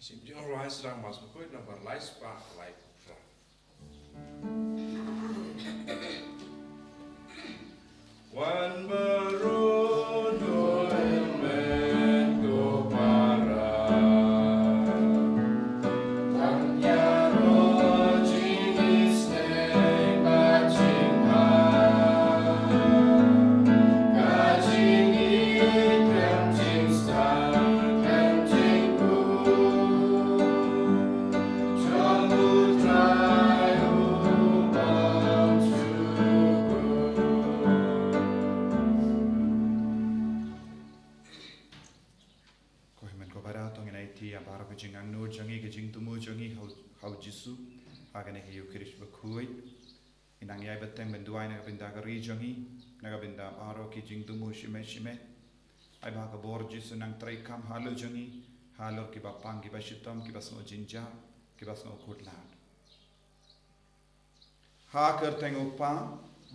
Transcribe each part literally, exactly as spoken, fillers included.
Jingthoh Rai Sdang Mas Bakhuid number lai spah lai phra. Wan baroh to hynmen ko para. Wan ïaroh jingïaseng bad jingmap. Ka jingïeit kan jingstad kan jingkhuid. Jong U Trai U Baptist. Ko hynmen ko para, to ngin ïa ïaid ïa baroh ka jingangnud jong ngi, ka jingthmu jong ngi ha U, ha U Jisu ha kane ka Ïukharist bakhuid. Ngin nang ïai bteng ban duwai na ka bynta ka ri jong ngi, na ka bynta baroh ki jingthmu shimet shimet. Ai ba ka bor Jisu nang treikam halor jong ngi, halor kiba pang, kiba shitom, kiba sngew jynjar, kiba sngew khuslai. Ha ka kyrteng U Kpa,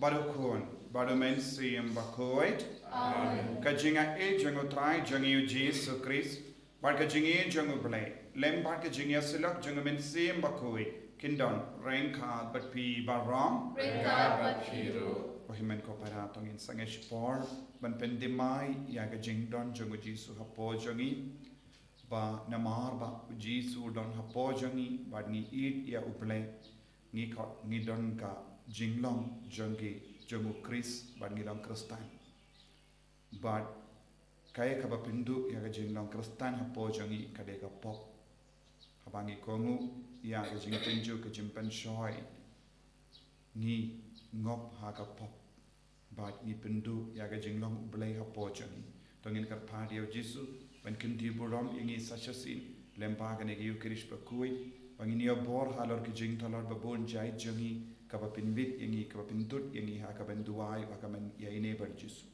bad U Khun, bad U Mynsiem Bakhuid. Amen. Ka jingïeit jong U Trai jong ngi U Jisu Khrist, bad ka jingïeit jong U Blei, lem bad ka jingïasyllok jong U Mynsiem Bakhuid, kin don ryngkat bad phi baroh. Ryngkat bad phi ruh. Ko hynmen ko para, to ngin sangeh shipor ban pynthymmai ïa ka jingdon jong U Jisu hapoh jong ngi. Ba namar ba U Jisu u don hapoh jong ngi, bad ngi ïeit ïa U Blei, ngi ka, ngi don ka jinglong jong ki, jong U Khrist, bad ngi long Khristan. Bad kaei kaba pynduh ïa ka jinglong Khristan hapoh jong ngi ka dei ka pop. Haba ngi kohnguh ïa ka jingpynjur, ka jingpynshoi, ngi ngop ha ka pop. Bad ngi pynduh ïa ka jinglong U Blei hapoh jong ngi. To ngin kyrpad ïa U Jisu ban kyntiew burom ïa ngi sa shisien, lem bad kane ka Ïukharist bakhuid, ba ngin ïoh bor halor ki jingtlot babun jait jong ngi, kaba pynbit ïa ngi, kaba pyntud ïa ngi ha kaban duwai, ha kaban ïaineh bad U Jisu.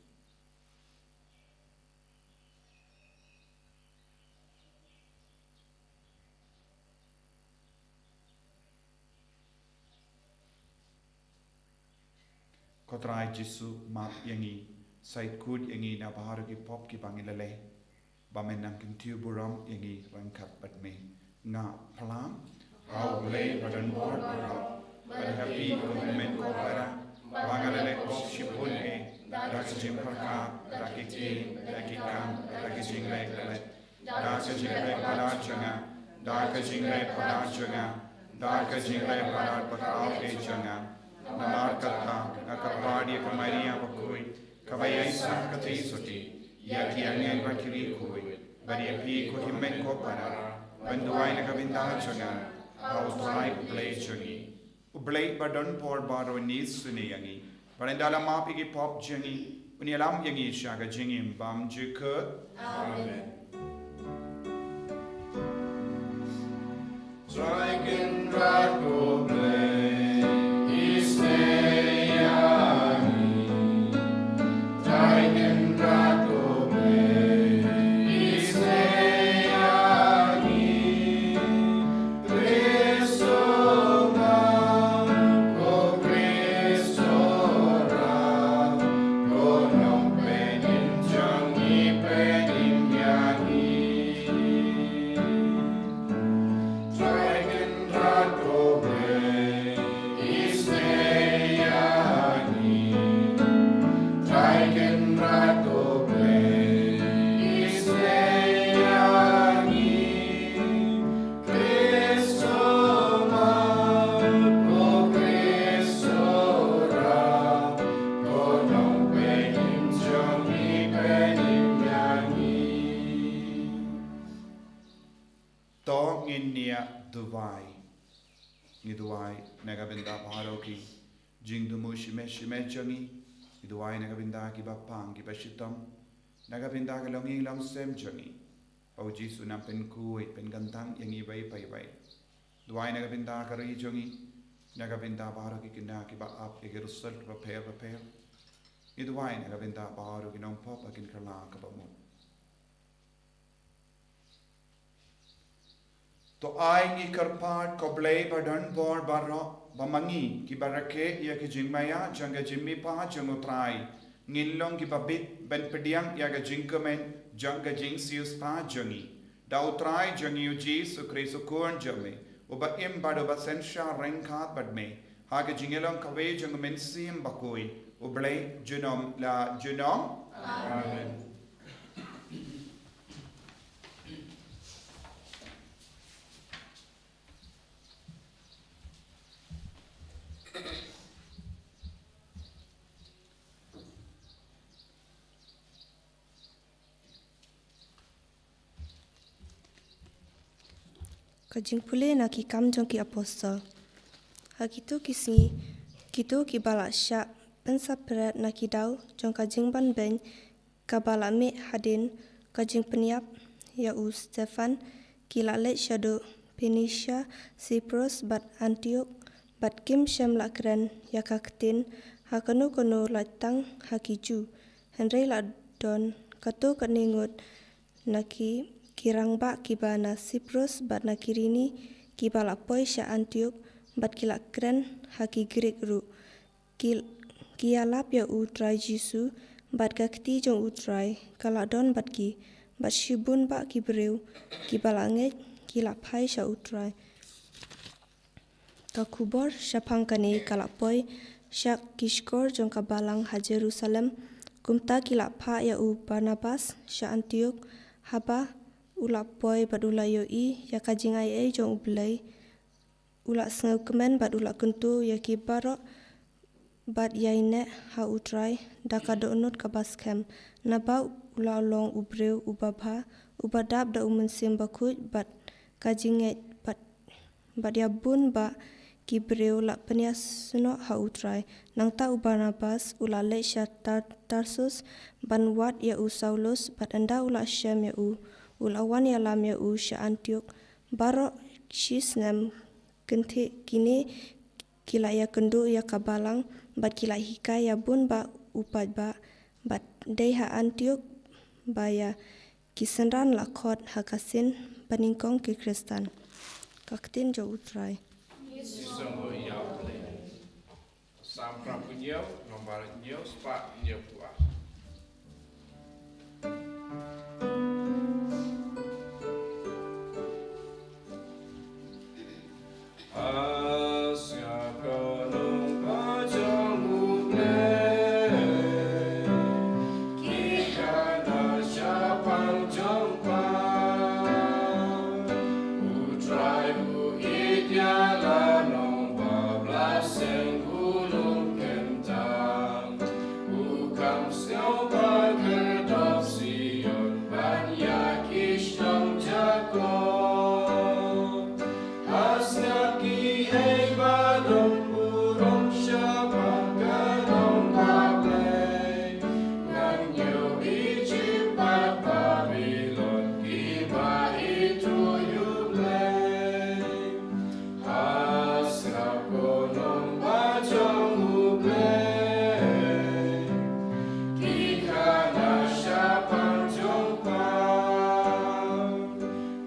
Ko Trai Jisu, map ïa ngi, sa ïeit kut ïa ngi na baroh ki pop kiba ngi la leh, ba men nang kyntiew burom ïa ngi ryngkat bad me. Nga phla ha U Blei ba don bor baroh, bad ha phi ko hynmen ko para, ba nga la leh pop shibun eh, da ka jingpyrkhat, da ki ktien, da ki kam, da ka jingleh palat, da ka jingleh palat jong nga, da ka jingleh palat jong nga, da ka jingleh palat ba kordor jong nga. Namar kata nga kyrpad ïa ka Maria bakhuid, kaba ïaisah katei sotti ïa ki angel bad ki riewkhuid, bad ïa phi ko hynmen ko para, ban duwai na ka bynta jong nga ha U Trai U Blei jong ngi. U Blei ba don bor baroh un isynei ïa ngi, bad ynda la map ïa ki pop jong ngi, un ïalam ïa ngi sha ka jingim bymjukut. Amen. Trai Kynrad ko Blei, isynei ïa ngi. Trai Kynrad ko Blei, isynei ïa ngi. Khrist u map, ko Khrist u rah, ko Nongpynim jong ngi, pynim ïa ngi. Trai Kynrad ko Blei, isynei ïa ngi. Trai Kynrad ko Blei, isynei ïa ngi. Khrist u map, ko Khrist u rah, ko Nongpynim jong ngi, pynim ïa ngi. To ngin ïa duwai. Ngi duwai na ka bynta baroh ki jingthmu shimet shimet jong ngi. Ngi duwai na ka bynta kiba pang, kiba shitom, na ka bynta ka longïing longsem jong ngi. Ba U Jisu un nang pynkhuid, pynkyntang ïa ngi iwei pa iwei. Duwai na ka bynta ka ri jong ngi, na ka bynta baroh ki khynnah kiba ap ïa ki result bapher bapher. Ngi duwai na ka bynta baroh ki nongpop ha ka jingkylla kaba mut. To ai ngi kyrpad ko Blei ba don bor baroh, ba ma ngi kiba rakhe ïa ka jingmaïa jong ka jingmihpat jong U Trai, ngin long kiba bit ban pdiang ïa ka jingkmen jong ka jingsngewsih jong ngi. Da U Trai jong ngi U Jisu Khrist U Khun jong me, uba im bad uba synshar ryngkat bad me, ha ka jingïalong kawei jong U Mynsiem Bakhuid, U Blei junom la junom. Amen. Ka jingpule na Ki Kam jong ki Apostol. Ha kito ki sngi, kito kiba la shah pynsapret na ki daw jong ka jingbanbeiñ kaba la mih hadien ka jingpynïap ïa u Stephan, ki la leit shaduh Phoenicia, Cyprus bad Antioch, bad kim shym la kren ïa ka ktien ha kano kano lait tang ha ki Jiw. Hynrei la don katto katne ngut na ki, ki rangbah kiba na Cyprus bad na Kyrene, kiba la poi sha Antioch, bad ki la kren ha ki Grik ruh. Ki, ki ïalap ïa U Trai Jisu, bad ka kti jong U Trai ka la don bad ki, bad shibun bah ki briew kiba la ngeit ki la phai sha U Trai. Ka khubor shaphang kane ka la poi sha ki shkor jong ka balang ha Jerusalem. Kumta ki la phah ïa u Barnabas sha Antioch, haba u la poi bad u la ïohi ïa ka jingai ei jong U Blei, u la sngewkmen bad u la kyntu ïa ki baroh bad ïaineh ha U Trai da ka dohnud kaba skhem. Naba u la long u briew uba bha, uba dap da U Mynsiem Bakhuid bad ka jingngeit, bad bad ïa bun bah ki briew la pynïasnoh ha U Trai. Nangta u Barnabas u la leit sha Tar-, Tarsus ban wad ïa u Saulus, bad ynda u la shem ïa u, u la wan ïalam ïa u sha Antioch. Baroh shisnem kynthih kine ki la ïakynduh ïa ka balang, bad ki la hikai ïa bun bah u paidbah, bad dei ha Antioch ba ïa ki synran la khot ha ka sien banyngkong ki Khristan. Ka ktien jong U Trai. Sam Prapuniau, nombar hynñiew spah hynñiewphew ar.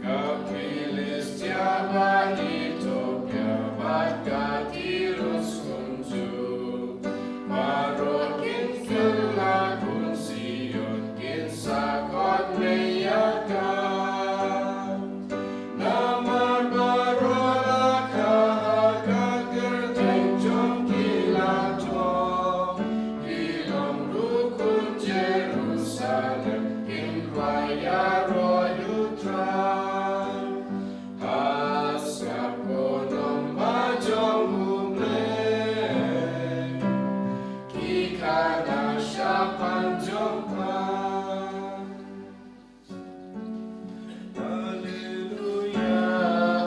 Ka Philistia bad Ethiopia bad ka Tirus kumjuh, baroh kin kylla khun Zion, kin sa khot mei ïa ka. Namar baroh la kha ha ka kyrteng jong ki la thoh, ki long ruh khun Jerusalem, kin rwai ïaroh ïa U Trai. Ha sngap ko nongba jong U Blei, ki khana shaphang jong pha. Haleluya,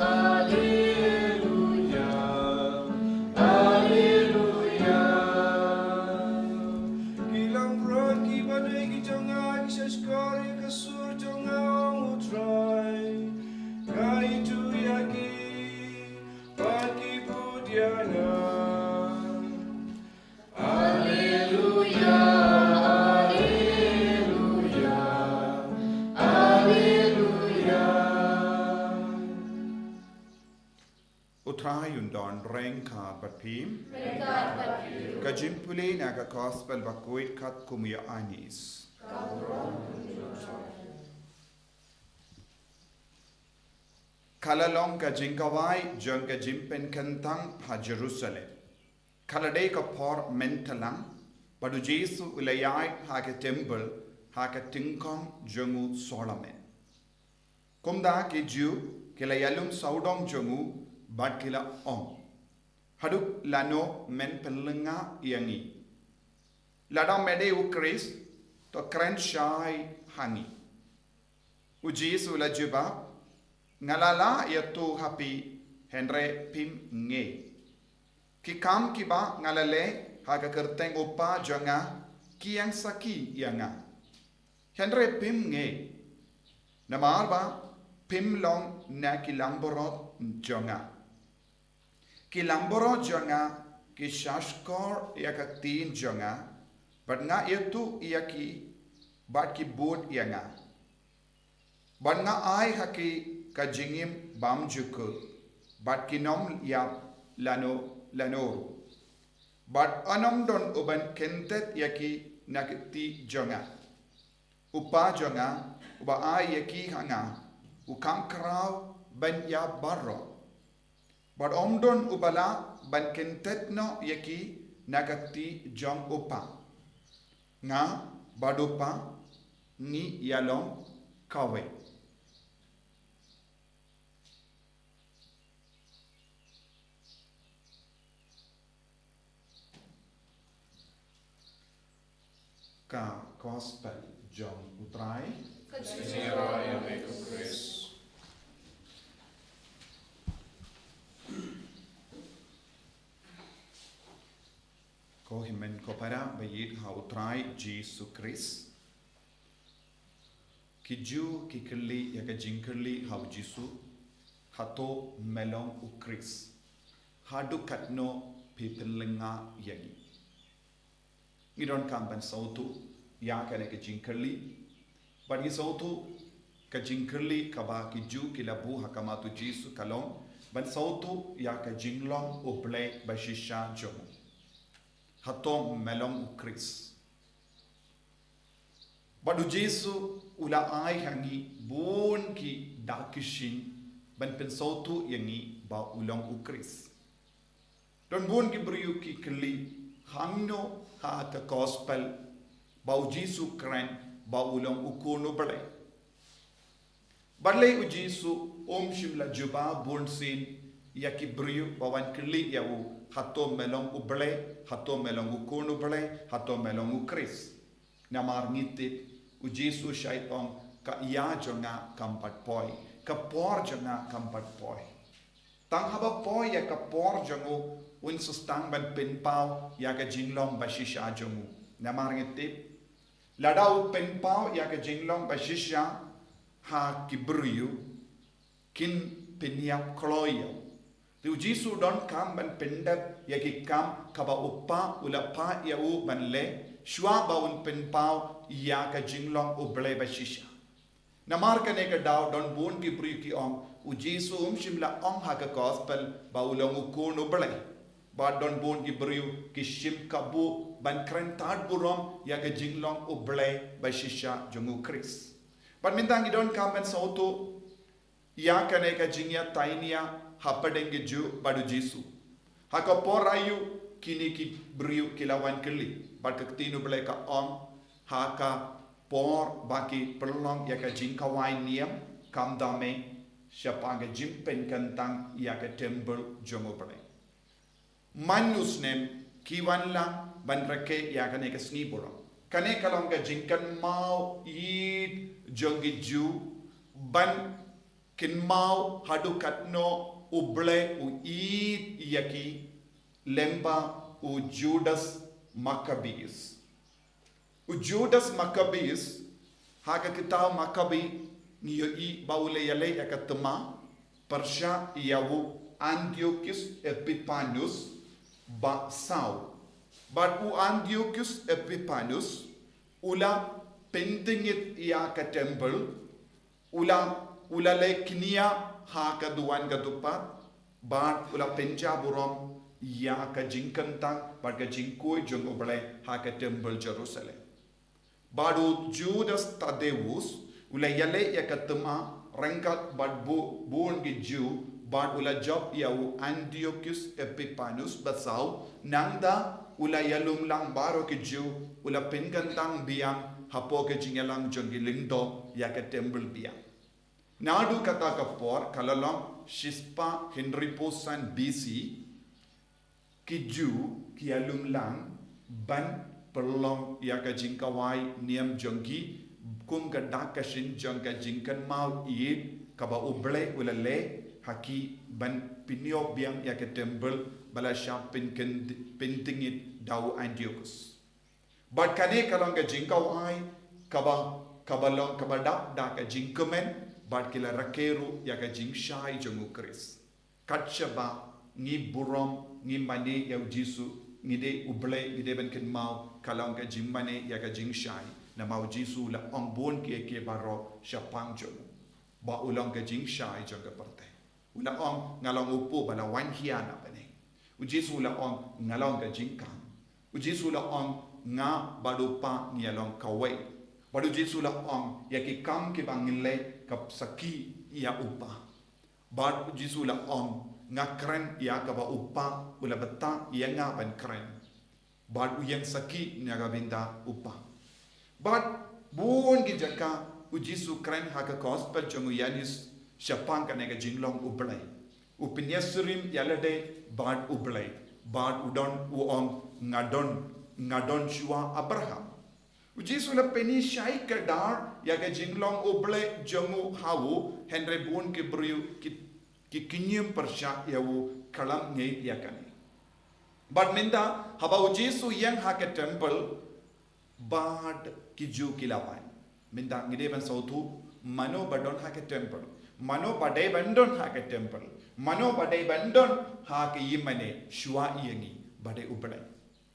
haleluya, haleluya. Ki langbrot kiba dei ki jong nga ki sa shkor ïa ka sur jong nga, ong U Trai. Nga ithuh ïa ki bad ki bud ïa nga. Haleluya, haleluya, haleluya. U Trai un don ryngkat bad phi. Ryngkat bad phi. Ka jingpule na ka Gospel bakhuid katkum u Ïoannis. Ka burom ïa U Trai. Ka la long ka jingkawei jong ka jingpynkyntang ha Jerusalem. Ka la dei ka por mynthylang, bad u Jisu u la ïaid ha ka templ ha ka tyngkong jong u Solomon. Kumta ki Jiw ki la ïalum sawdong jong u bad ki la ong, "Haduh lano men pynlyngnga ïa ngi? Lada me dei u Khrist, to kren shai ha ngi." U Jisu u la jubab, "Nga la lah ïathuh ha phi, hynrei phim ngeit. Ki kam kiba nga la leh ha ka kyrteng u Kpa jong nga ki ïeng sakhi ïa nga. Hynrei phim ngeit, namar ba phim long na ki langbrot jong nga. Ki langbrot jong nga ki shahshkor ïa ka ktien jong nga, bad nga ïathuh ïa ki, bad ki bud ïa nga. Bad nga ai ha ki ka jingim bymjukut, bad kin ym ïap lano lano ruh. Bad un ym don uban kyntait ïa ki na ka kti jong nga. U Kpa jong nga, uba ai ïa ki ha nga, u kham khraw ban ïap baroh. Bad ym don uba lah ban kyntait noh ïa ki na ka kti jong u Kpa. Nga bad u Kpa ngi ïalong kawei." Ka Gospel jong u Trai. Ka jingïaroh ïa me ko Khrist. Ko hynmen ko para ba ïeit ha u Trai Jisu Khrist. Ki Jiw ki kylli ïa ka jingkylli ha u Jisu, "Hato me long u Khrist? Haduh katno phi pynlyngnga ïa ngi?" Ngi donkam ban sngewthuh ïa kane ka jingkylli. Bad ngi sngewthuh ka jingkylli kaba ki Jiw ki la buh ha khmat u Jisu ka long ban sngewthuh ïa ka jinglong U Blei ba shisha jong u. "Hato me long u Khrist?" Bad u Jisu u la ai ha ngi bun ki dak ki shin ban pynsngewthuh ïa ngi ba u long u Khrist. Don bun ki briew ki kylli hangno ha ka Gospel ba u Jisu u kren ba u long u Khun u Blei. Balei u Jisu um shym la jubab bunsien ïa ki briew ba wan kylli ïa u, "Hato me long u Blei, hato me long u Khun u Blei, hato me long u Khrist?" Namar ngi tip u Jisu u shait ong, "Ka ïa jong nga kam pat poi, ka por jong nga kam pat poi." Tang haba poi ïa ka por jong u, un sa sdang ban pynpaw ïa ka jinglong ba shisha jong u. Namar ngi tip, lada u pynpaw ïa ka jinglong ba shisha ha ki briew, kin pynïap kloi ïa u. Te u Jisu u donkam ban pyndep ïa ki kam kaba u Kpa u la phah ïa u ban leh, shuwa ba un pynpaw ïa ka jinglong U Blei ba shisha. Namar kane ka daw don bun ki briew ki ong, u Jisu um shym la ong ha ka Gospel ba u long u Khun u Blei. Bad don bun ki briew ki shim kabu ban kren tad burom ïa ka jinglong U Blei ba shisha jong u Khrist. Bad mynta ngi donkam ban sngewthuh ïa kane ka jingïatainia hapdeng ki Jiw bad u Jisu. Ha ka por aïu kine ki briew ki la wan kylli? Bad ka ktien U Blei ka ong, ha ka por ba ki pynlong ïa ka jingkhawai niam, kam da mei, shaphang ka jingpynkyntang ïa ka templ jong U Blei. Man u snem ki wan lang ban rakhe ïa kane ka sngi burom. Kane ka long ka jingkynmaw ïeit jong ki Jiw ban kynmaw haduh katno U Blei u ïeit ïa ki lyngba u Judas Maccabeus. U Judas Maccabeus, ha ka kitab Maccabi, ngi ïohi ba u la ïaleh ïa ka thma pyrshah ïa u Antiochus Epiphanes ba saw. Bad u Antiochus Epiphanes u la pyntngit ïa ka templ, u la, u la leh kñia ha ka duwan ka dupat, bad u la pynjah burom ïa ka jingkyntang bad ka jingkhuid jong U Blei ha ka templ Jerusalem. Bad u Judas Thaddeus u la ïaleh ïa ka thma ryngkat bad bun ki Jiw, bad u la jop ïa u Antiochus Epiphanes basaw. Nangta u la ïalumlang baroh ki Jiw, u la pynkyntang biang hapoh ka jingïalang jong ki lyngdoh ïa ka temple biang. Naduh kata ka por, ka la long shispah hynriewphew san B C, ki Jiw ki ïalumlang ban pynlong ïa ka jingkhawai niam jong ki, kum ka dak ka shin jong ka jingkynmaw ïeit kaba U Blei u la leh ha ki, ban pynïoh biang ïa ka temple ba la shah pynken-, pyntngit da u Antiochus. Bad kane ka long ka jingkhawai kaba, kaba long kaba dap da ka jingkmen, bad ki la rakhe ruh ïa ka jingshai jong U Khrist. Kat shaba ngi burom, ngi mane ïa U Jisu, ngi dei U Blei, ngi dei ban kynmaw ka long ka jingmane ïa ka jingshai. Namar U Jisu u la ong bun kiei kiei baroh shaphang jong u, ba u long ka jingshai jong ka pyrthei. U la ong, nga long u kpu ba la wan khia na bneng. U Jisu u la ong, nga long ka jingkhang. U Jisu u la ong, nga bad u Kpa ngi ïalong kawei. Bad U Jisu u la ong, ïa ki kam kiba ngi leh ka sakhi ïa u Kpa. Bad U Jisu u la ong, nga kren ïa kaba u Kpa u la bthah ïa nga ban kren. Bad u ïeng sakhi na ka bynta u Kpa. Bad bun ki jaka U Jisu u kren ha ka gospel jong u Ïoannis shaphang kane ka jinglong U Blei. U pynïasyriem ïa lade bad U Blei. Bad u don, u ong, nga don, nga don shuwa Abraham. U Jisu u la pynïashai kdar ïa ka jinglong U Blei jong u ha u, hynrei bun ki briew ki, ki kñiem pyrshah ïa u, khlem ngeit ïa kane. Bad mynta haba U Jisu u ïeng ha ka temple, bad ki Jiw ki la wan. Mynta ngi dei ban sngewthuh, mano ba don ha ka temple? Mano ba dei ban don ha ka temple? Mano ba dei ban don ha ka ïingmane shuwa ïa ngi? Ba dei U Blei.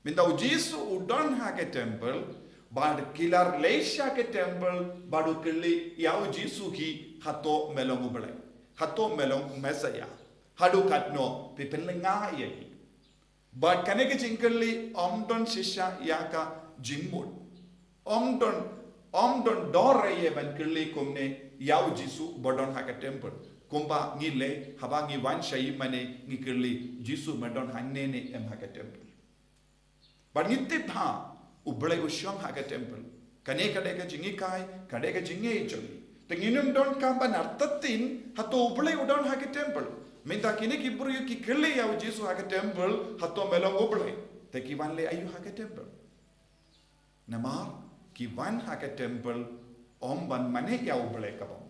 Mynta U Jisu u don ha ka temple, bad ki la leit sha ka temple, bad u kylli ïa U Jisu hi, hato me long U Blei? Hato me long Messiah? Haduh katno phi pynlyngnga ïa ngi? Bad kane ka jingkylli ym don shisha ïa ka jingmut. Ym don, ym don dor ïa ban kylli kumne ïa U Jisu ba don ha ka temple. Kumba ngi leh, haba ngi wan sha ïingmane ngi kylli, Jisu me don hangne ne em ha ka temple? Bad ngi tip ba U Blei u shong ha ka temple. Kane ka dei ka jinghikai, ka dei ka jingngeit jong ngi. Te ngim donkam ban artatien, hato U Blei u don ha ka temple? Mynta kine ki briew ki kylli ïa U Jisu ha ka temple, hato me long U Blei? Te ki wan leh aïu ha ka temple? Namar ki wan ha ka temple ym ban mane ïa U Blei ka bym.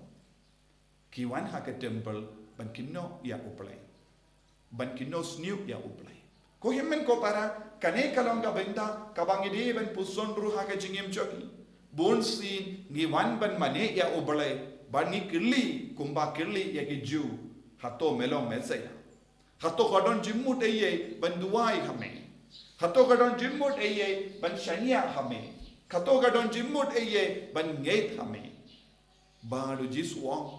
Ki wan ha ka temple ban kynnoh ïa U Blei, ban kynnoh sniew ïa U Blei. Ko hynmen ko para, kane ka long ka bynta kaba ngi dei ban puson ruh ha ka jingim jong ngi. Bun sien ngi wan ban mane ïa U Blei, bad ngi kylli kumba kylli ïa ki Jiw, hato me long Messiah? Hato ka don jingmut eiei ban duwai ha me? Hato ka don jingmut eiei ban shaniah ha me? Hato ka don jingmut eiei ban ngeit ha me? Bad U Jisu u ong,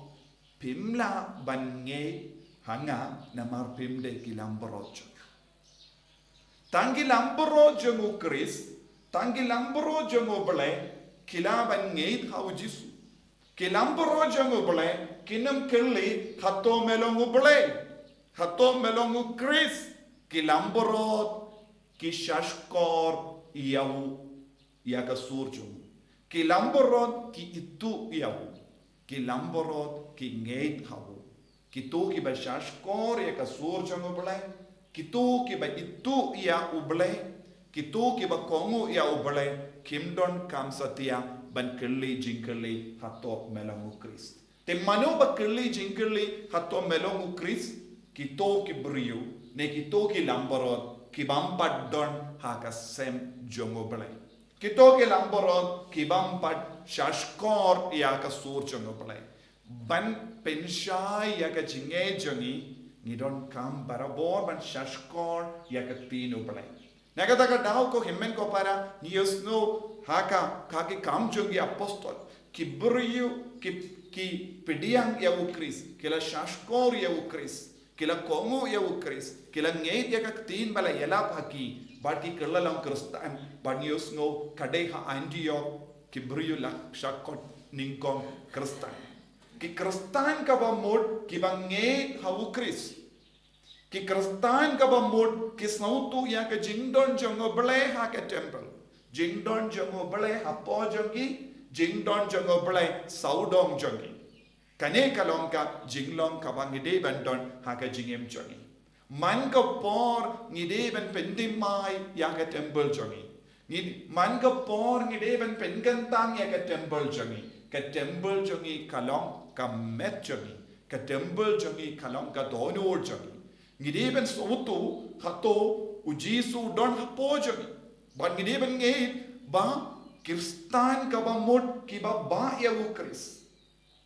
phim lah ban ngeit ha nga namar phim dei ki langbrot jong nga. Tang ki langbrot jong U Khrist, tang ki langbrot jong U Blei ki lah ban ngeit ha U Jisu. Ki langbrot jong U Blei kin ym kylli, hato me long U Blei? Hato me long U Khrist? Ki langbrot ki shahshkor ïa u, ïa ka sur jong u. Ki langbrot ki ithuh ïa u. Ki langbrot ki ngeit ha u. Kito kiba shahshkor ïa ka sur jong U Blei, kito kiba ithuh ïa U Blei, kito kiba kohnguh ïa U Blei, kim donkam satia ban kylli jingkylli, hato me long U Khrist? Te mano ba kylli jingkylli, hato me long U Khrist? Kito ki briew ne kito ki langbrot ki bym pat don ha ka sem jong U Blei. Kito ki langbrot ki bym pat shahshkor ïa ka sur jong U Blei. Ban pynshai ïa ka jingngeit jong ngi, ngi donkam barabor ban shahshkor ïa ka ktien U Blei. Na kata ka daw, ko hynmen ko para, ngi ïohsngew ha ka, ha ki Kam jong ki Apostol, ki briew ki, ki pdiang ïa U Khrist, ki la shahshkor ïa U Khrist, ki la kohnguh ïa U Khrist, ki la ngeit ïa ka ktien ba la ïalap ha ki, bad ki kylla long Khristan, bad ngi ïohsngew ka dei ha Antiok ki briew la shah khot nyngkong Khristan. Ki Khristan kaba mut kiba ngeit ha u Khrist. Ki Khristan kaba mut ki sngewthuh ïa ka jingdon jong u Blei ha ka temple. Jingdon jong u Blei hapoh jong ngi, jingdon jong u Blei sawdong jong ngi. Kane ka long ka jinglong kaba ngi dei ban don ha ka jingim jong ngi. Man ka por ngi dei ban pynthymmai ïa ka temple jong ngi. Ngi, man ka por ngi dei ban pynkyntang ïa ka temple jong ngi. Ka temple jong ngi ka long ka met jong ngi. Ka temple jong ngi ka long ka dohnud jong ngi. Ngi dei ban sngewthuh hato u Jisu u don hapoh jong ngi. Bad ngi dei ban ngeit ba Khristan kaba mut kiba bah ïa u Khrist.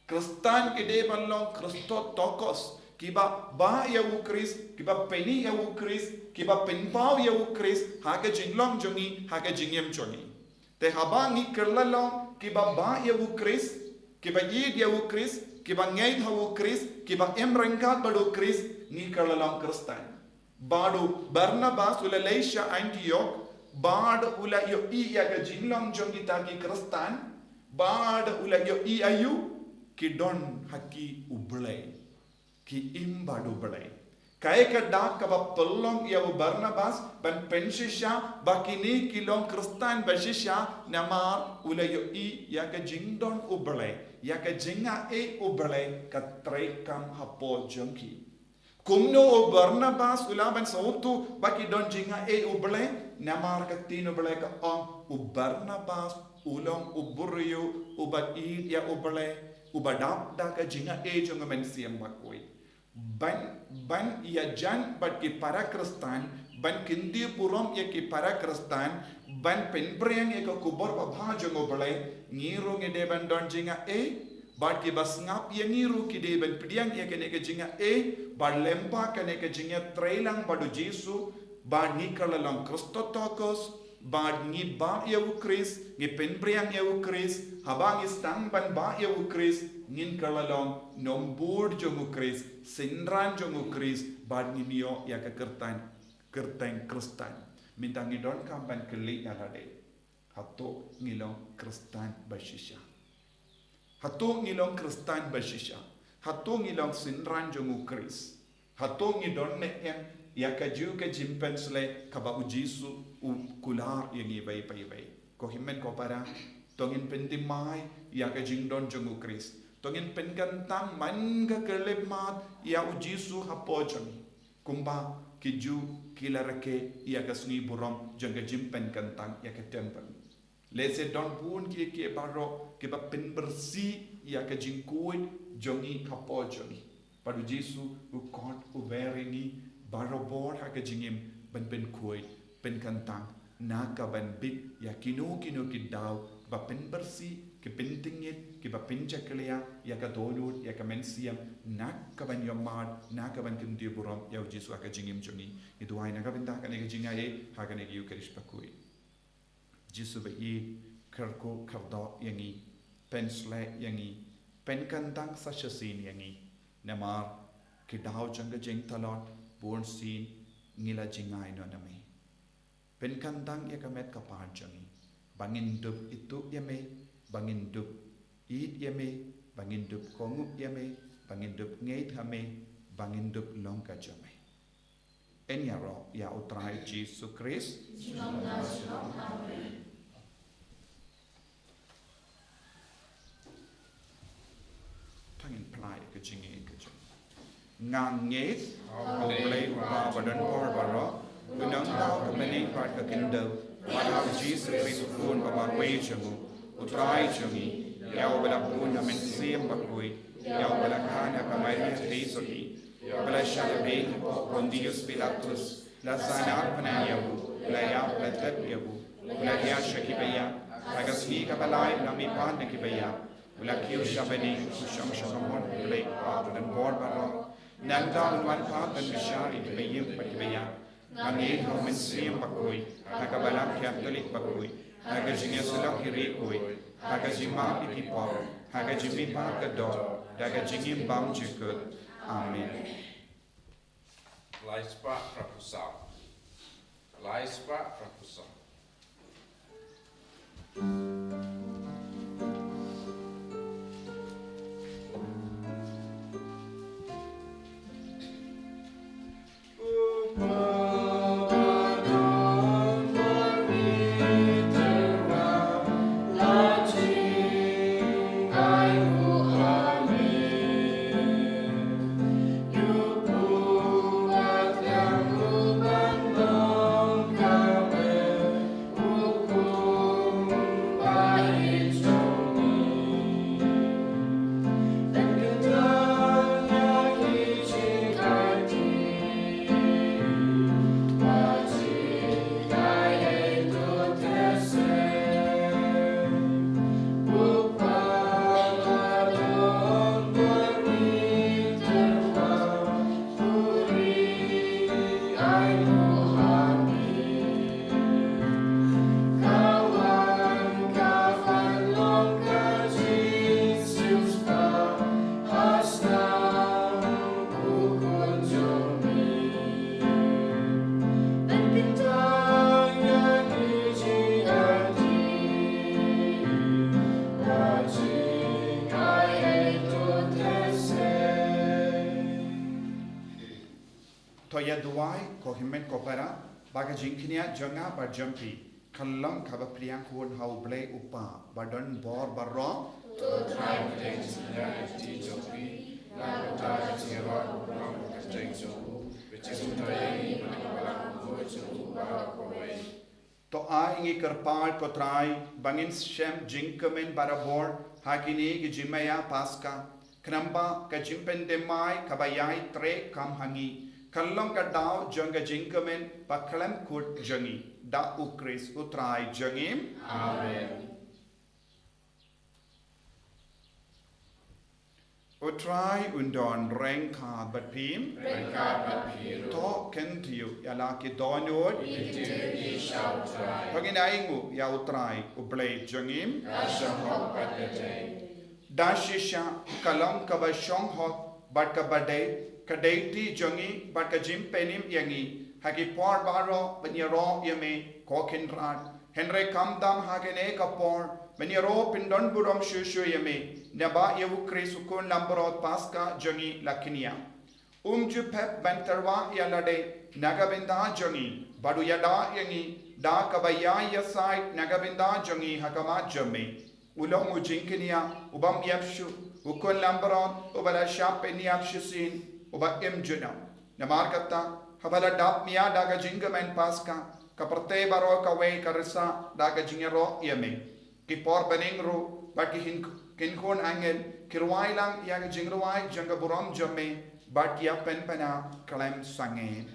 Khristan ki dei ban long Christotokos, kiba bah ïa u Khrist, kiba pyni ïa u Khrist, kiba pynpaw ïa u Khrist ha ka jinglong jong ngi, ha ka jingim jong ngi. Te haba ngi kylla long kiba bah ïa u Khrist, kiba ïeit ïa u Khrist, kiba ngeit ha u Khrist, kiba im ryngkat bad u Khrist, ngi kylla long Khristan. Bad u Barnabas u la leit sha Antiok, bad u la ïohi ïa ka jinglong jong kita ki Khristan, bad u la ïohi aïu, ki don ha ki u Blei, ki im bad u Blei. Kaei ka dak kaba pynlong ïa u Barnabas ban pynshisha ba kine ki long Khristan ba shisha, namar u la ïohi ïa ka jingdon u Blei, ïa ka jingaiei u Blei ka treikam hapoh jong ki. Kumno u Barnabas u lah ban sngewthuh ba ki don jingaiei u Blei, namar ka ktien u Blei ka ong u Barnabas u long u briew uba ïeit ïa u Blei, uba dap da ka jingaiei jong u Mynsiem Bakhuid. Ban, ban ïajan bad ki para Khristan, ban kyntiew burom ïa ki para Khristan, ban pynphriang ïa ka khubor babha jong u Blei, ngi ruh ngi dei ban don jingaiei, bad kiba sngap ïa ngi ruh ki dei ban pdiang ïa kane ka jingaiei, bad lyngba kane ka jingïatreilang bad u Jisu, bad ngi kylla long Christotokos, bad ngi bah ïa u Khrist, ngi pynphriang ïa u Khrist, haba ngi sdang ban bah ïa u Khrist, ngin kylla long nongbud jong u Khrist, synran jong u Khrist, bad ngin ïoh ïa ka kyrteng, kyrteng Khristan. Mynta ngi donkam ban kylli ïa lade. Hato ngi long Khristan ba shisha? Hato ngi long Khristan ba shisha? Hato ngi long synran jong u Khrist? Hato ngi don ne em ïa kajuh ka jingpynshlei kaba u Jisu u kular ïa ngi baibai baibai? Ko hynmen ko para, to ngin pynthymmai ïa ka jingdon jong u Khrist. To ngin pynkyntang man ka khyllipmat ïa u Jisu hapoh jong ngi. Kumba ki Jiw ki la rakhe ïa ka sngi burom jong ka jingpynkyntang ïa ka temple. Lehse don bun kiei kiei baroh kiba pynbieit ïa ka jingkhuid jong ngi hapoh jong ngi. Bad u Jisu u khot u wer ïa ngi barabor ha ka jingim ban pynkhuid, pynkyntang, na ka ban bit ïa kino kino ki daw kiba pynbieit, ki pyntyngit, kiba pynjakhlia ïa ka dohnud, ïa ka mynsiem, na ka ban ïohmad, na ka ban kyntiew burom ïa u Jisu ha ka jingim jong ngi. Ngi duwai na ka bynta kane ka jingaiei ha kane ka Ïukharist bakhuid. Jisu ba ïeit, kyrkhu kyrdoh ïa ngi, pynshlei ïa ngi, pynkyntang sa shisien ïa ngi. Namar ki daw jong ka jingtlot bunsien ngi la jngai noh na me. Pynkyntang ïa ka met ka phad jong ngi, ba ngin dup ithuh ïa me, ba ngin dup ïeit ïa me, ba ngin dup kohnguh ïa me, ba ngin dup ngeit ha me, ba ngin dup long ka jong me. Yn ïaroh ïa u Trai Jisu Khrist. To ngin pyllait ka jingngeit ka jong ngi. Nga ngeit ha u Blei u Kpa badonbor baroh, u nongthaw ka bneng bad ka khyndew, bad ha u Jisu Khrist u khun ba marwei jong u, u Trai jong ngi, ïa uba la bun na Mynsiem Bakhuid, ïa uba la kha na ka Maria Theisotti, uba la shah lade hapoh Pontius Pilatus, la sahnarphna ïa u, la ïap, la tep ïa u, u la hiar sha kiba ïap, ha ka sngi kaba lai u la mihpat na kiba ïap, u la kiew sha bneng, u shong sha kamon u Blei u Kpa badonbor baroh. Nangta un wan pat ban bishar ïa kiba im bad kiba ïap. Nga ngeit ha u Mynsiem Bakhuid, ha ka Balang Katholik bakhuid, ha ka jingïasyllok ïa ki riewkhuid, ha ka jingmap ïa ki pop, ha ka jingmihpat ka doh, da ka jingim bymjukut. Amen. Lai spah phra phew saw. Lai spah phra phew saw. To ïa duwai, ko hynmen ko para, ba ka jingkñia jong nga bad jong phi kan long kaba pdiang khun ha U Blei U Kpa ba don bor baroh. To Trai pdiang jingkñia jong phi, na ka bynta ka jingïaroh u briew ka kyrteng jong u, ba jingmyntoi ïa ngi na ka balang jong u baroh kawei. To ai ngi kyrpad ko Trai ba ngin shem jingkmen barabor ha kine ki jingmaïa Paska, khnang ba ka jingpynthymmai kaba ïai trei kam ha ngi kan long ka daw jong ka jingkmen ba khlem kut jong ngi. Da U Khrist U Trai jong ngi. Amen. U Trai un don ryngkat bad phi. Ryngkat bad phi ruh. To kyntiew ïa la ki dohnud. Ngi kyntiew ïa phi sha U Trai. To ngin ainguh ïa U Trai U Blei jong ngi. Ka shong hok bad ka dei. Da shisha ka long kaba shong hok bad kaba dei ka deiti jong ngi bad ka jingpynim ïa ngi ha ki por baroh ban ïaroh ïa me, ko Kynrad. Hynrei khamtam ha kane ka por ban ïaroh pyndonburom shuh shuh ïa me, naba ïa U Khrist U Khun Langbrot Paska jong ngi la kñia. Um ju pep ban tyrwa ïa lade na ka bynta jong ngi bad u ïada ïa ngi da kaba ïai ïasaid na ka bynta jong ngi ha khmat jong me. U long u jingkñia u bym ïap shuh, U Khun Langbrot uba la shah pynïap shisien, uba im junom. Namar kata, haba la dap mia da ka jingkmen Paska, ka pyrthei baroh kawei ka risa da ka jingïaroh ïa me. Ki por bneng ruh bad ki hin-, ki kynhun angel ki rwai lang ïa ka jingrwai jong ka burom jong me bad ki ïa pynpaw khlem sangeh.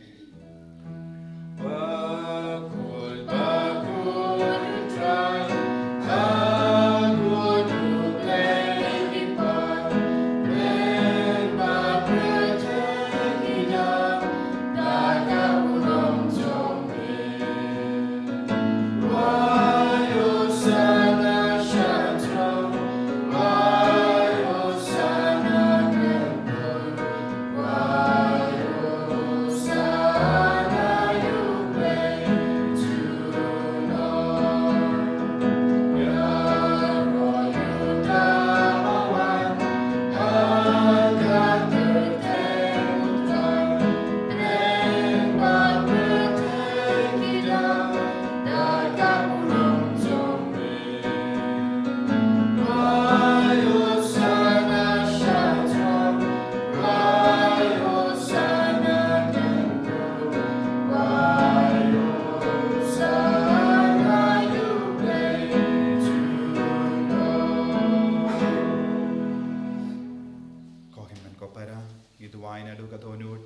Ko hynmen ko para, ngi duwai naduh ka dohnud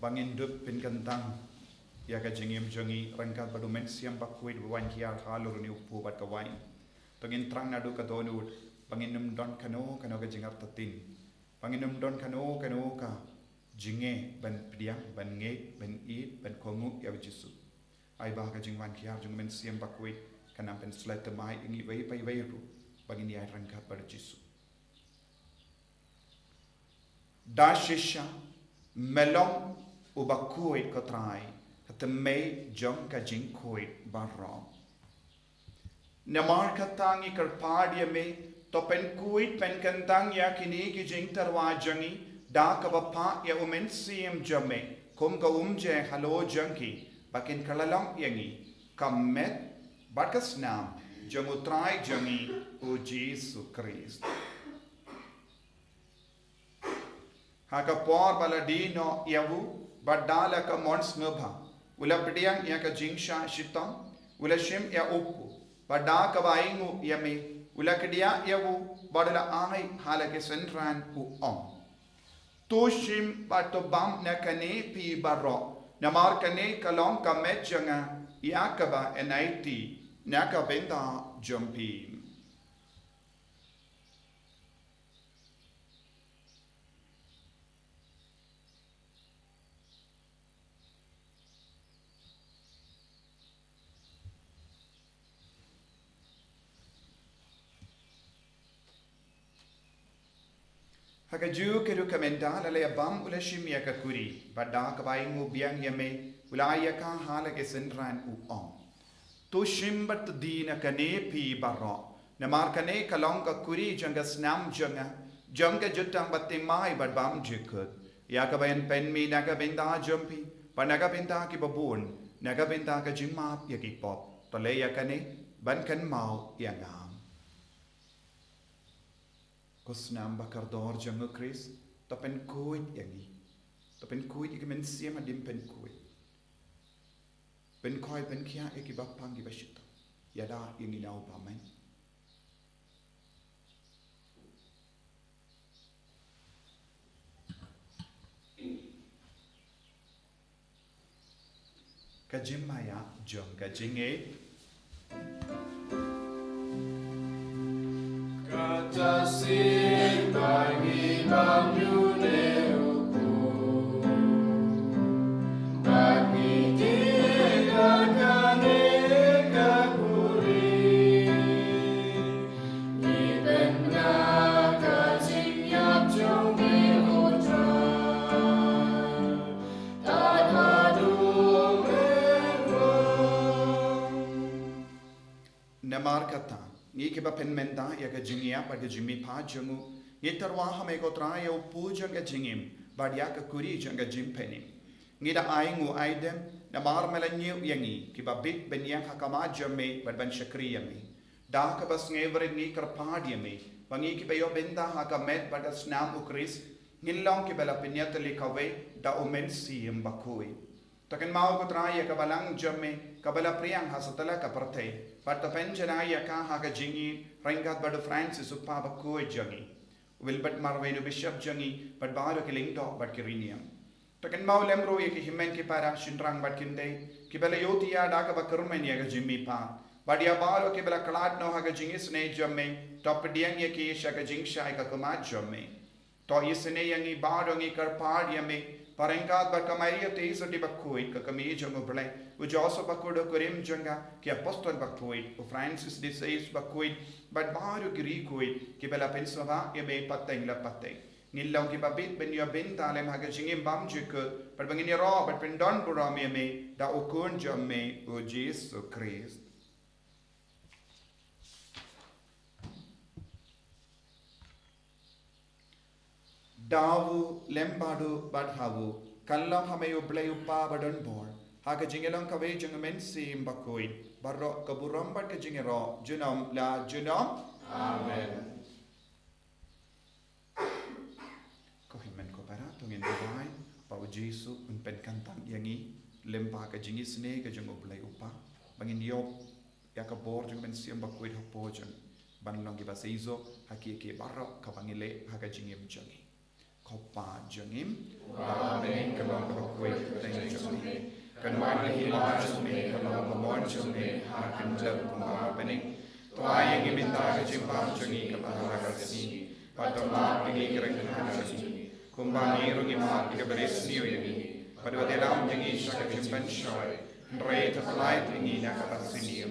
ba ngin dup pynkyntang ïa ka jingim jong ngi ryngkat bad U Mynsiem Bakhuid ba wan hiar halor une u kpu bad ka waiñ. To ngin thrang naduh ka dohnud ba ngin ym don kano kano ka jingartatien, ba ngin ym don kano kano ka jingeh ban pdiang, ban ngeit, ban ïeit, ban kohnguh ïa U Jisu. Ai ba ka jingwan hiar jong U Mynsiem Bakhuid kan nang pynshlei thymmai ïa ngi iwei pa iwei ruh ba ngin ïaid ryngkat bad U Jisu. Da shisha me long uba khuid ko Trai, ka thymmei jong ka jingkhuid baroh. Namar kata ngi kyrpad ïa me, to pynkhuid pynkyntang ïa kine ki jingtyrwa jong ngi da kaba phah ïa U Mynsiem jong me kum ka umjer halor jong ki, ba kin kylla long ïa ngi ka met bad ka snam jong U Trai jong ngi U Jisu Khrist. Ha ka por ba la die noh ïa u, bad da la ka mon sngewbha, u la pdiang ïa ka jingshah shitom, u la shim ïa u kpu, bad da kaba ainguh ïa me, u la kdiah ïa u, bad u la ai ha la ki synran, u ong: To shim bad to bam na kane phi baroh, namar kane ka long ka met jong nga ïa kaba yn aiti na ka bynta jong phi. Ha kajuh ka ruh ka mynta la leh bam u la shim ïa ka kuri, bad da kaba ainguh biang ïa me, u la ai ïa ka ha la ki synran u ong: To shim bad to die na kane phi baroh, namar kane ka long ka kuri jong ka snam jong nga, jong ka jutang bathymmai bad bymjukut, ïa kaba yn pynmih na ka bynta jong phi, Ba na ka bynta kiba bun, na ka bynta ka jingmap ïa ki pop, to leh ïa kane ban kynmaw ïa nga. Ko snam ba kordor jong u Khrist, to pynkhuid ïa ngi. To pynkhuid ïa ki mynsiem haduh pynkhuid. Pynkhoi pynkhiah ïa kiba pang kiba shitom. Ïada ïa ngi na u bymman. Ka jingmaïa jong ka jingïeit. Kata sien ba ngi bam ïa une u pud, ba ngi tih ïa kane ka khuri. Ngi pynbna ka jingïap jong me, O Trai. Namar kata, ngi kiba pynmynta ïa ka jingïap bad ka jingmihpat jong u, ngi tyrwa ha me ko Trai ïa u pud jong ka jingim bad ïa ka khuri jong ka jingpynim. Ngi da ai nguh ai dem namar me la ñiew ïa ngi kiba bit ban ïeng ha khmat jong me bad ban shakri ïa me. Da kaba sngewrit ngi kyrpad ïa me ba ngi kiba ïoh bynta ha ka met bad ka snam u Khrist ngin long kiba la pynïatylli kawei da u Mynsiem Bakhuid. To kynmaw ko Trai ïa ka balang jong me kaba la pdiang ha satlak ka pyrthei bad to pynjanai ïa ka ha ka jingïeit ryngkat bad u Francis u kpa bakhuid jong ngi, u Wilbert Marwein u bishop jong ngi bad baroh ki lyngdoh bad ki riewniam. To kynmaw lem ruh ïa ki hynmen ki para shynrang bad kynthei kiba la ïohthiah da kaba kyrmen ïa ka jingmihpat bad ïa baroh kiba la khlad noh ha ka jingisynei jong me, to pdiang ïa ki sha ka jingshai ka khmat jong me. To isynei ïa ngi baroh, ngi kyrpad ïa me ba ryngkat bad ka Maria Theisotti bakhuid ka kmie jong u Blei, u Joseph bakhuid u kurim jong ka, ki apostol bakhuid, u Francis de Sales bakhuid bad baroh ki riewkhuid kiba la pynsngewbha ïa me pateng la pateng. Ngin long kiba bit ban ïoh bynta lem ha ka jingim bymjukut bad ba ngin ïaroh bad pyndonburom ïa me da u Khun jong me u Jisu Khrist. Da u lem bad u bad ha u, kan long ha me u Blei u Kpa badonbor, ha ka jingïalong kawei jong u Mynsiem Bakhuid, baroh ka burom bad ka jingïaroh junom la junom. Amen. Ko hynmen ko para, to ngin duwai ba u Jisu un pynkyntang ïa ngi lem bad ka jingisynei ka jong u Blei u Kpa, ba ngin ïoh ïa ka bor jong u Mynsiem Bakhuid hapoh jong ngi ban long kiba seisoh ha kiei kiei baroh kaba ngi leh ha ka jingim jong ngi. Ko Kpa jong ngi ba ha bneng, ka long kaba khuid ka kyrteng jong me. Kan wan ka hima jong me, kan long ka mon jong me ha ka khyndew kumba ha bneng. To ai ïa ngi mynta ka jingbam jong ngi kaba ha ka sngi, bad to map ïa ngi ki ryngkat jong ngi kumba ngi ruh ngi map ïa kiba riewsniew ïa ngi. Bad wat ïalam ïa ngi sha ka jingpynshoi, hynrei to pyllait ïa ngi na kata ka sniew.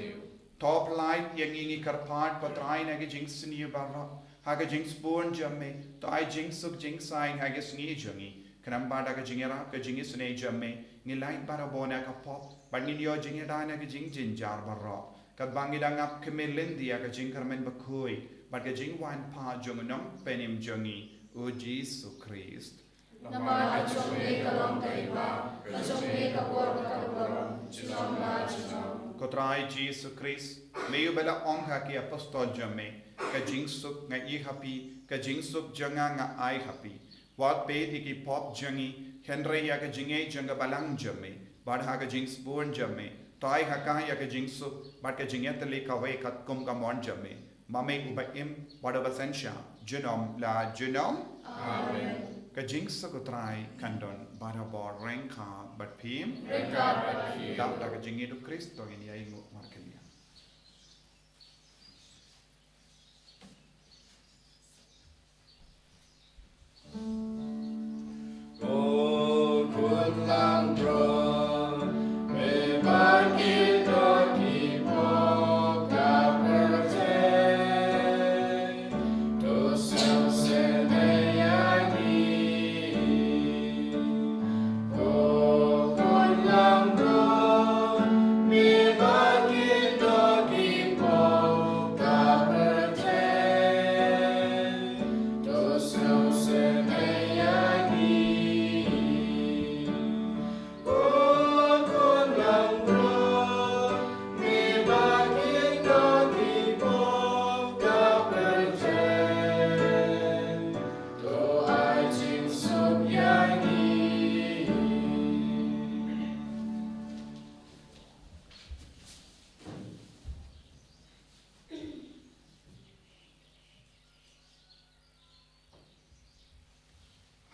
To pyllait ïa ngi, ngi kyrpad ko Trai, na ki jingsniew baroh, ha ka jingsbun jong me. To ai jingsuk jingsaiñ ha ka sngi jong ngi, khnang ba da ka jingïarap ka jingisynei jong me ngin lait barabor na ka pop bad ngin ïoh jingïada na ki jingjynjar baroh, katba ngi dang ap khmih lynti ïa ka jingkyrmen bakhuid bad ka jingwan pat jong u Nongpynim jong ngi, u Jisu Khrist. Namar ka jong me ka long ka hima, ka jong me ka bor bad ka burom, junom la junom. Ko Trai Jisu Khrist, me uba la ong ha ki apostol jong me, ka jingsuk nga ai ha phi, ka jingsuk jong nga nga ai ha phi. Wat peit ïa ki pop jong ngi, hynrei ïa ka jingïeit jong ka balang jong me, bad ha ka jingsbun jong me, to ai ha ka ïa ka jingsuk bad ka jingïatylli kawei katkum ka mon jong me. Ma me uba im bad uba synshar junom la junom. Amen. Ka jingsuk u Trai kan don barabor ryngkat bad phi. Ryngkat bad phi. Da, da ka jingïeit u Khrist to ngin ïa ainguh markylliang.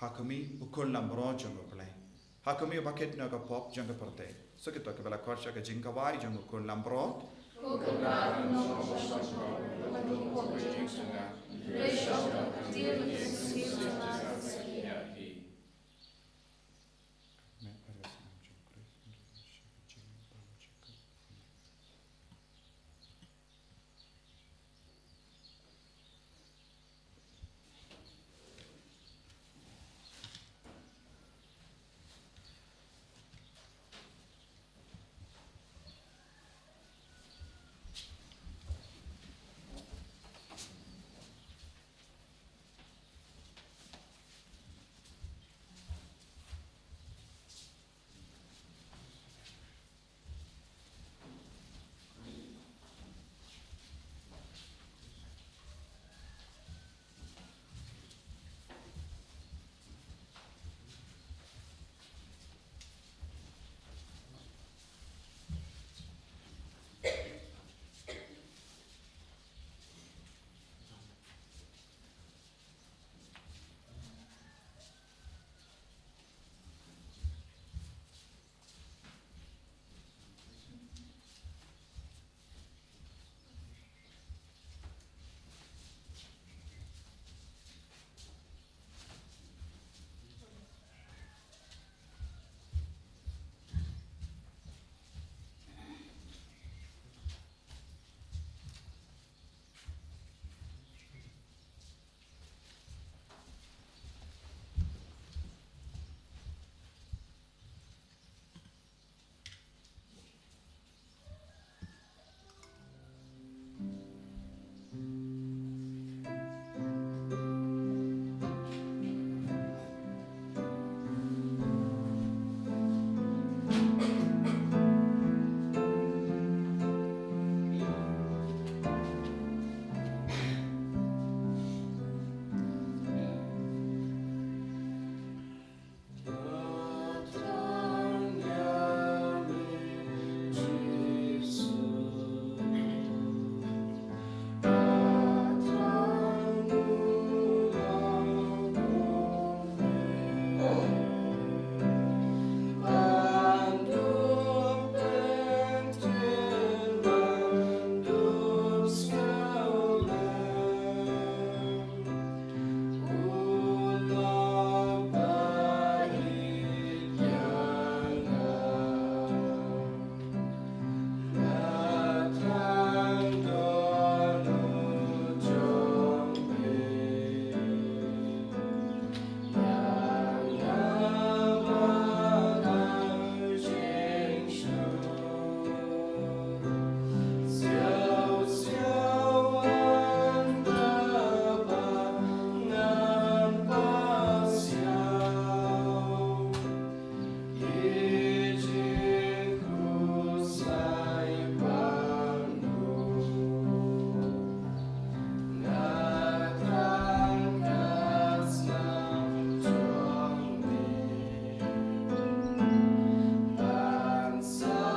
Ha khmih, u khun langbrot jong U Blei. Ha khmih, uba kit noh ïa ka pop jong ka pyrthei. Sa kito kiba la khot sha ka jingkawei jong u khun langbrot.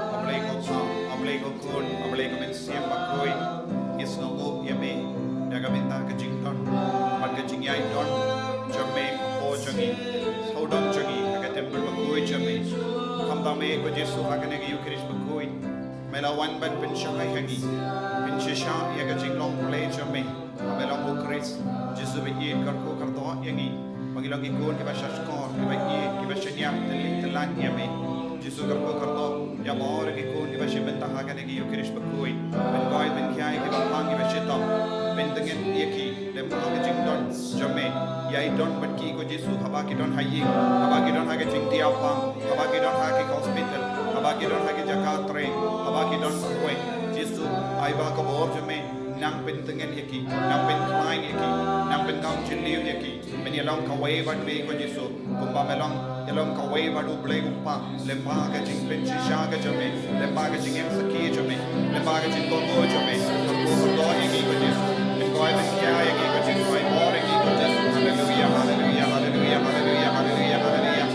A Blei ko Pa, A Blei ko Khun, A Blei ko Mynsiem Bakhuid, ngi sngewbha ïa me da ka bynta ka jingdon bad ka jingïaidon jong me, ko jong ngi, sawdong jong ngi ha ka templ bakhuid jong me. Khamtam me ko Jisu ha kane ka Eucharist bakhuid, me la wan ban pynshai ha ngi, pynshisha ïa ka jinglong Blei jong me. Ba me long u Khrist, Jisu ba ïeit kyrkhu kyrdoh ïa ngi. Ba ngi long ki khun kiba shahshkor, kiba ïeit, kiba shaniah, tylli tyllan ïa me. Jisu kyrkhu kyrdoh ïa baroh ki khun kiba shim bynta ha kane ka Eucharist bakhuid. Pynkoit pynkhia ïa kiba phang kiba shitom. Pyntngen ïa ki lem ha ka jingdon jong me. Ïaidon bad ki ko Jisu haba ki don ha ïing, haba ki don ha ka jingdiaw phang, haba ki don ha ki hospital, haba ki don ha ki jaka trei, haba ki don kawei. Jisu, ai ba ka bor jong me nang pyntngen ïa ki, nang pynkhlaiñ ïa ki, nang pynkam jylliew ïa ki. Men ïalong kawei bad me ko Jisu, kumba me long, ïalong kawei bad U Blei U Kpa, lyngba ka jingpynshisha ka jong me, lyngba ka jingïeng sakhi jong me, lyngba ka jingkohnguh jong me. Kyrkhu kyrdoh ïa ngi ko Jisu. Pynkoit pynkhia ïa ngi ko Jisu, ai bor ïa ngi ko Jisu. Haleluia, haleluia, haleluia, haleluia, haleluia, haleluia.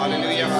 Haleluia.